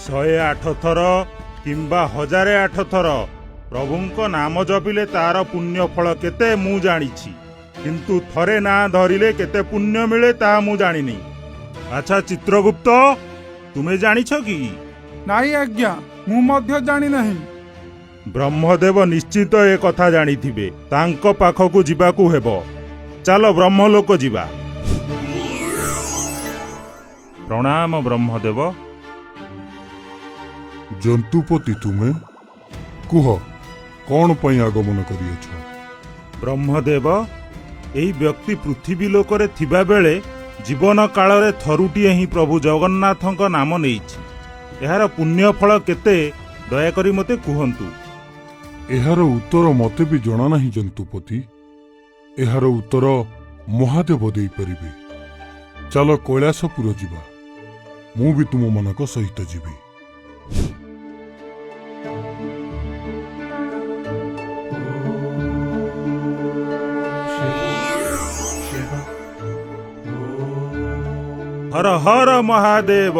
108 ଥର କିମ୍ବା 1008 ଥର ପ୍ରଭୁଙ୍କ ନାମ ଜପିଲେ ତାର ପୁଣ୍ୟ ଫଳ କେତେ ମୁଁ ଜାଣିଛି, କିନ୍ତୁ ଥରେ ନାଁ ଧରିଲେ କେତେ ପୁଣ୍ୟ ମିଳେ ତାହା ମୁଁ ଜାଣିନି। ଆଚ୍ଛା ଚିତ୍ରଗୁପ୍ତ, ତୁମେ ଜାଣିଛ କି? ନାଇଁ ଆଜ୍ଞା, ମୁଁ ମଧ୍ୟ ଜାଣିନାହିଁ। ବ୍ରହ୍ମଦେବ ନିଶ୍ଚିତ ଏ କଥା ଜାଣିଥିବେ। ତାଙ୍କ ପାଖକୁ ଯିବାକୁ ହେବ। ଚାଲ ବ୍ରହ୍ମଲୋକ ଯିବା। ପ୍ରଣାମ ବ୍ରହ୍ମଦେବ। ଜନ୍ତୁପତି ତୁମେ କୁହ, କଣ ପାଇଁ ଆଗମନ କରିଅଛ? ବ୍ରହ୍ମଦେବ, ଏହି ବ୍ୟକ୍ତି ପୃଥିବୀ ଲୋକରେ ଥିବାବେଳେ ଜୀବନ କାଳରେ ଥରୁଟିଏ ହିଁ ପ୍ରଭୁ ଜଗନ୍ନାଥଙ୍କ ନାମ ନେଇଛି। ଏହାର ପୁଣ୍ୟଫଳ କେତେ, ଦୟାକରି ମୋତେ କୁହନ୍ତୁ। ଏହାର ଉତ୍ତର ମୋତେ ବି ଜଣା ନାହିଁ ଜନ୍ତୁପତି। ଏହାର ଉତ୍ତର ମହାଦେବ ଦେଇପାରିବେ। ଚାଲ କୈଳାସପୁର ଯିବା। ମୁଁ ବି ତୁମମାନଙ୍କ ସହିତ ଯିବି। ହର ହର ମହାଦେବ।